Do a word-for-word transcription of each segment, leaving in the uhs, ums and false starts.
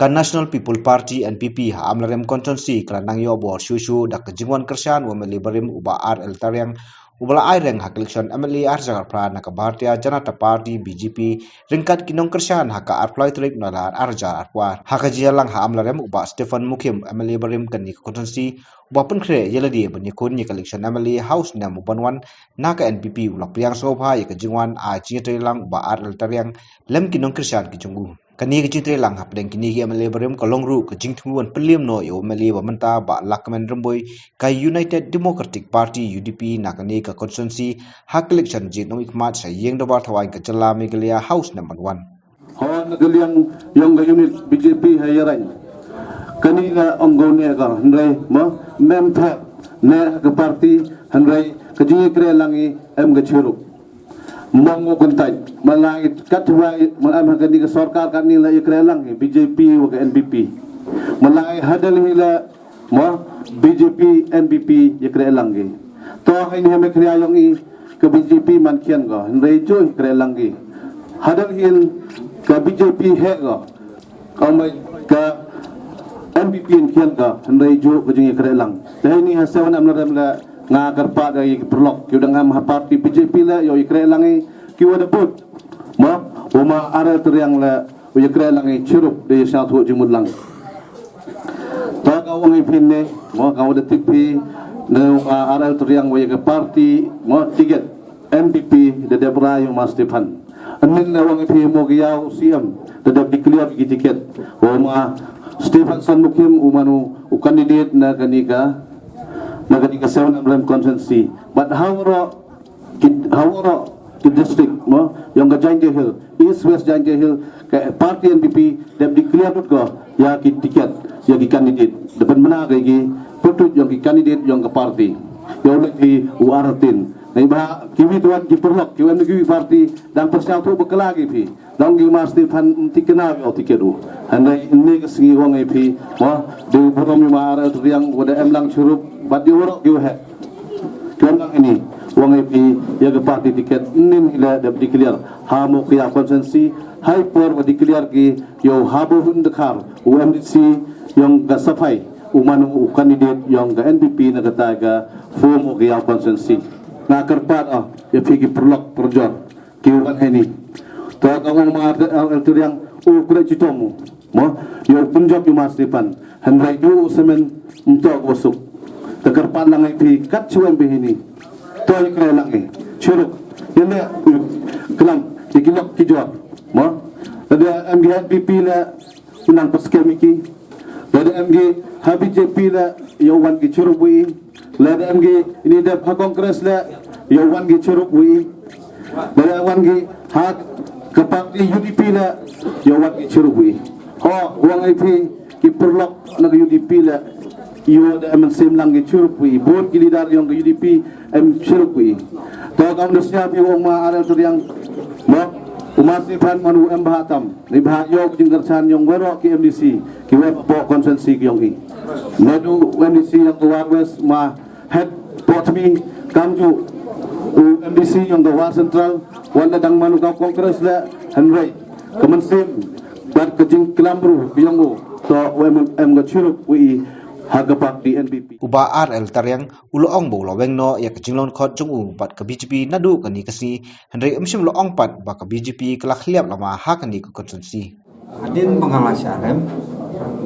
Ka National People Party, N P P, ha Amlarem Constituency ka la nang ïoh bor shuh shuh da ka jingwan kyrshan u M L A barim u Bah R L Tariang, uba la aireng ha ka election M L A ar hajar arphew na ka Bharatiya Janata Party, B J P, ryngkat ki nongkyrshan ha ka arphew tarik Nailar ar hajar arphew. Ha ka jingïalang ha Amlarem, u Bah Stephen Mukhim, M L A barim kane ka constituency, uba pynkhreh ïa lade ban ïakhun ïa ka election M L A ha u snem uban wan na ka N P P, u la pdiang sngewbha ïa ka jingwan ai jingïatreilang u Bah R L Tariang lem ki nongkyrshan ki jong u. Kane ka jingtreilang hapdeng kine ki M L A barim ka long ruh ka jingthmu ban pynlem noh ïa u M L A ba mynta, Bah Lahkmen Rymbui, ka United Democratic Party, U D P, na kane ka constituency ha ka election jingïakhun mynta sha ïing dorbar thawaiñ ka jylla Meghalaya ha u snem ban wan. Hooid, na ka liang jong ka unit B J P ha Ïarain, kane nga ong ko ne ka, hynrei mo, mem thep ne ka party, hynrei ka jingïakren lang i em ka chirup. Mong u kyntait, malai kat wai, ma em ha kane ka sorkar kane la ïakren lang i B J P wa ka N P P. Malai hadal hi la mo, B J P, N P P ïakren lang i. To ha ine ha Meghalaya jong i, ka B J P man khian ko, hynrei ju ïakren lang i. Hadal hin ka B J P heh ko, ka mai ka N P P khian ko, hynrei ju ka jingïakren lang. Te ha ine ha Seven Amlarem la nga kyrpad ïa ki paralok, ki dang em ha party B J P la ïoh ïakren lang i, ki wa da bud. Mo, u Ma R L Tariang la u ïakren lang i chirup da ïasngewthuh jingmut lang. To ka ong i phin ne, mo, ka wa da tip phi, ne u Ma R L Tariang wa ïa ka party, mo, ticket N P P da dep rai u Ma Stephen. Anin ne ong i phi mo ki ïa u C M da dep declare ki ticket. U Ma Stephenson Mukhim u manu u candidate na kane ka, na kane ka Seven Amlarem constituency. But ha waroh ki, ha waroh ki district mo, jong ka Jaintia Hills, East West Jaintia Hills, ka party N P P dep declare lut ko ïa ki ticket, ïa ki candidate. Da pynbna ka ïa ki pyrtuit jong ki candidate jong ka party. Ïa u leit hi u Artin. Neibhah kiwei tuan ki paralok, kiwei na kiwei party, dang pyrshang tu bakla ki phi. Dang ki Ma Stephen, ym thikna ïa u ticket u. Hynrei ine ka sngi ong i phi, mo, da u burom ïa u Ma R L Tariang wa da em lang chirup bad ïa waroh ki wa heh. Ki ong lang ine, ong i phi, ïa ka party ticket nin hi la dep declare ha Mowkaiaw constituency, ha i por wa declare ki ïa u Habahun Dkhar, u M D C jong ka Saphai, u manu u candidate jong ka N P P na kata ka four Mowkaiaw constituency. Nga kyrpad, oh, ïa phi ki paralok parajor ki wan ha ine. To ka ong Ma R L Tariang u khreh chitom u. Mo, ïa u pynjop ïa u Ma Stephen. Hynrei ju u semen ym toh ko suk. Te kyrpad lang i phi kat shu em bha ha ine. To ïakren lang i. Chirup. Ïa ne, klam, ïa ki lok ki jor. Mo, lada em ki N P P la u nang pynskhem ïa ki. Lada em ki ha B J P la ïa u wan ki chirup wi. Lada em ki ine dep ha Congress la ïa u wan ki chirup wi. Lada wan ki ha ka party U D P la ïa u wan ki chirup wi. Ho, ong i phi ki paralok na ka U D P la ïa u da em mynsiem lang ki chirup wi. Bun ki leader jong ka U D P em chirup wi. To kam da sñiaw phi ong Ma R L Tariang. Mo, u Ma Stephen manu em bha tam. Neibhah ïa u jingkyrshan jong waroh ki M D C, ki wa hapoh constituency ki jong i. Naduh u M D C jong ka War West, Ma Hepworth Mih, kamjooh u M D C jong ka War Central, wat la dang manu ka Congress la, hynrei ka mynsiem bad ka jingklam ruh ki jong u, to u em, em ka chirup wi ha ka party N P P. U Bah R L Tariang u la ong ba u la weng noh ïa ka jinglong khot jong u bad ka B J P naduh kane ka sngi, hynrei um shym la ong pat ba ka B J P ka la khliap lama ha kane ka constituency. Hadien ba nga la shah rem,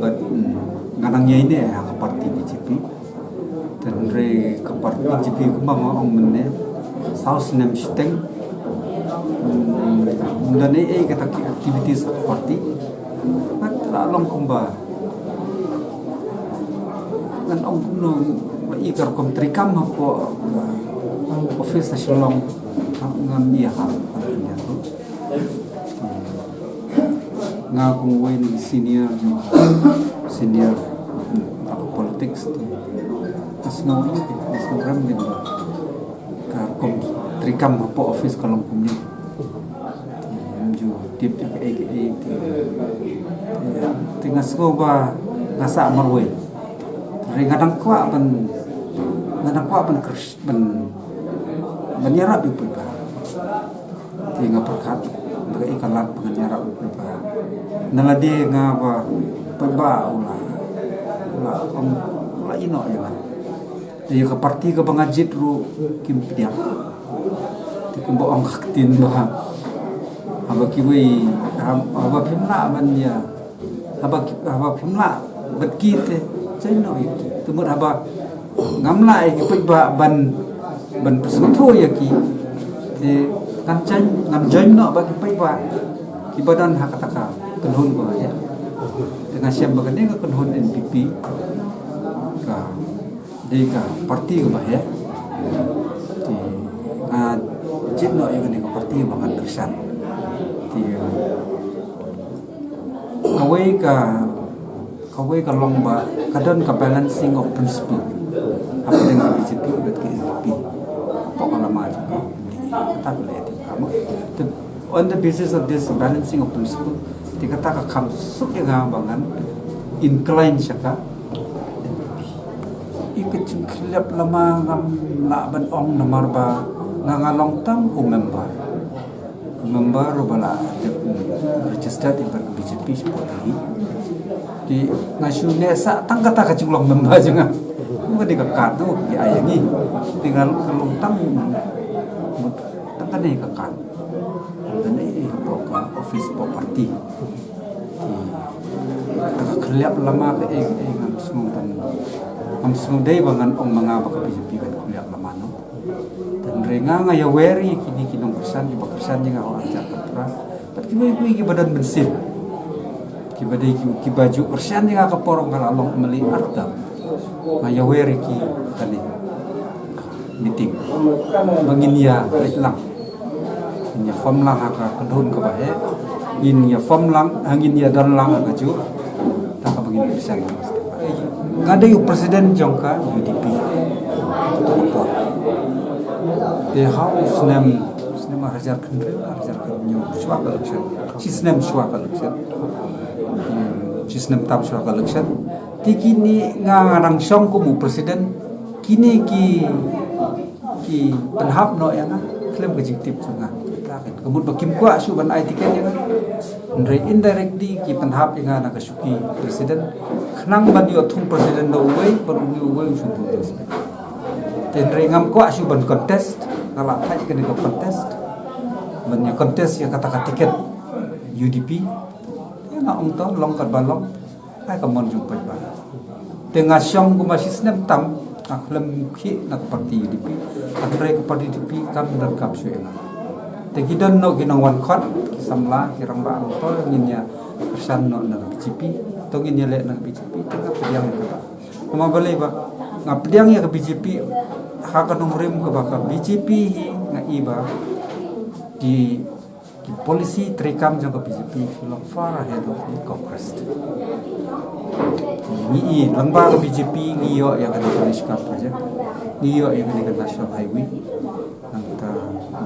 bad, mm, nga dang ïaineh ha ka party B J P. Te hynrei ka party B J P kumba nga ong mynne, saw snem shiteng, mm, ym don ei ei kata ki activities ha ka party. Bad la long kumba ngan ong kumno, ba i ka rukom treikam hapoh office ha Shillong, ngam ïa ha. Nga kum uwei na ki senior, senior, mm, ha ka politics te nga sngew ïa ki, nga sngew rem ïa ka rukom treikam hapoh office ka long kumne. Te ym ju tip ïa kaei kaei te, te, te nga sngew ba nga sah marwei. Te nga dang kwah ban, nga dang kwah ban kyrsh-, ban, ban ïarap ïa u paidbah. Te nga pyrkhat, da ka i ka lad ba ngan ïarap ïa u paidbah. Na lade nga ba paidbah u la, u la ong, u la ïehnoh ïa nga. Te ïa ka parti kaba nga jied ruh kim pdiang. Te kumba ong ka ktien ba, haba kiwei, hab-, haba phim lah ban ïa, haba ki-, haba phim lah bad ki te, jaiñ noh ïa ki. Te mut haba ngam lah ïa ki paidbah ban, ban pynsngewthuh ïa ki, te ngan jaiñ, ngan jaiñ noh bad ki paidbah kiba don ha kata ka kynhun ba ïa. Te nga shem ba kane ka kynhun N P P ka dei ka parti kaba heh. Te nga jied noh ïa kane ka parti ba ngan kyrshan. Te, uh, kawei ka, kawei ka long ba ka don ka balancing of principle hapdeng ka B J P bad ka N P P. Hapoh ka lama jong ka N D A. Kata ka la ïathuh ka mo. Te on the basis of this balancing of principle, te kata ka kham suk ïa nga ba ngan incline sha ka N P P. Ïa ka jingkhylliap lama ngam lah ban ong namar ba nga, nga long tang u member. Member uba la dep registered ïa ka B J P shapoh Delhi. Te nga shu neh sah tang kata ka jinglong member jong nga. Ka dei ka kad tu ki ai ïa ngi. Te nga long tang, tang kane ka kad. Tang kane, eh, hapoh ka office hapoh party. Te kata ka khylliap lama kaei kaei ngam sngew tang, ngam sngew dei ba ngan ong ma nga ba ka B J P kan khylliap lama noh. Te hynrei nga, nga ïawer ïa kine ki nongkyrshan kiba kyrshan ïa nga ha u ar hajar khatphra. Bad kiwei kiwei kiba don mynsiem, kiba dei ki, kiba ju kyrshan ïa nga ka por nga la long M L A ar term. Nga ïawer ïa ki ha kane meeting ba ngin ïa leit lang, ngin ïa form lang ha ka kynhun kaba heh, ngin ïa form lang, ha, ngin ïa don lang ha kajuh. Te kaba ngin kyrshan. Nga dei u president jong ka U D P. Te ha u snem, snem ar hajar khyndai, ar hajar khyndai, shuwa ka election. Shi snem shuwa ka election. Hmm, shi snem tam shuwa ka election. Te kine nga, nga nang shong kum u president. Kine ki ki pynhap noh ïa nga khlem ka jingtip jong nga. Ka mut ba kim kwah shuh ban ai ticket ïa nga. Hynrei indirectly ki pynhap ïa nga na ka shuki president. Khnang ban ïoh thung president na uwei, ban uwei uwei u shu bun respect. Te hynrei ngam kwah shuh ban contest, nga la thait kane ka contest. Ban ïa contest ïa kata ka ticket U D P. Ïa nga ong to long katba long. Ai ka mon jong paidbah. Te nga shong kumba shi snem tam, nga khlem khih na ka party U D P. Hynrei ka party U D P kam donkam shuh ïa nga. Te ki don noh ki nongwan khot, ki samla, ki rangbah, to ngin ïa kyrshan noh na ka B J P, to ngin ïa leh na ka B J P, te nga pdiang ïa kata. Namar balei ba nga pdiang ïa ka B J P, ha ka nongrim kaba ka B J P hi nga i ba ki Ki policy treikam jong ka B J P ki long far ahead of the Congress. Ngi i lyngba ka B J P ngi ïoh ïa ka National Project, ngi ïoh ïa ka National Highway, nangta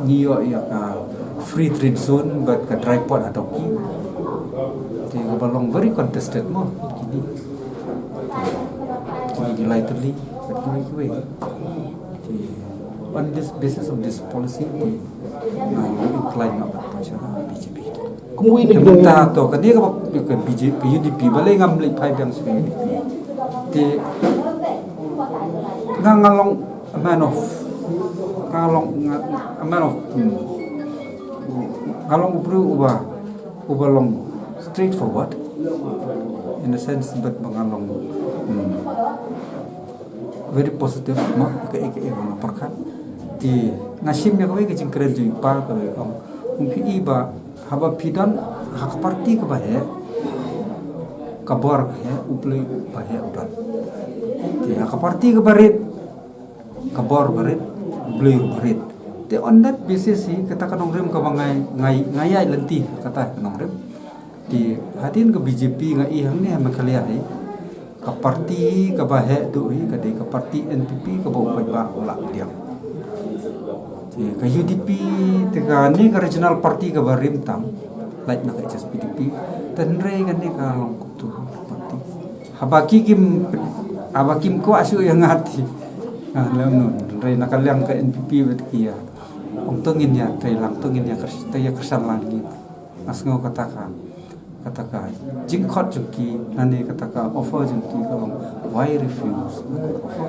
ngi ïoh ïa ka free trade zone bad ka dry port ha Dawki. Te kaba long very contested mo kine. Kine ki lai tylli bad kiwei kiwei. Te on this basis of this policy te nga incline noh ban poi sha B J P. Kumwi. Te mynta to kane ka, ka B J P, U D P balei ngam leit phai biang sha U D P. Te nga, nga long a man of, nga long, nga, a man of, hmm, nga long u briew uba, uba long straightforward in a sense, but ba nga long, hmm, very positive mo, ka, ka, ka, ka, nga pyrkhat. Te nga shim ïa kawei ka jingkren jong i pa kawei ong, ong phi i ba haba phi don ha ka party kaba heh, ka bor ka heh, u Blei ba heh u don. Te ha ka party kaba rit, ka bor ba rit, u Blei ba rit. Te on that basis hi kata ka nongrim kaba ngai, ngai, ngai ïa lynti kata ka nongrim. Te hadien ka B J P nga i hangne ha Meghalaya hi, ka party kaba heh duh hi ka dei ka party N P P kaba u paidbah u la pdiang. Te ka U D P te kane ka regional party kaba rim tam, lait na ka H S P D P, te hynrei kane ka long kumtu party. Haba ki kim, haba kim kwah shuh ïa nga te nga lem nun, hynrei na ka liang ka N P P bad ki ïa Ong to ngin ïa trei lang, to ngin ïa kyrshan, to ïa kyrshan lang ngi. Nga sngew kata ka, kata ka jingkhot jong ki, lane kata ka offer jong ki ka long, why refuse? Offer.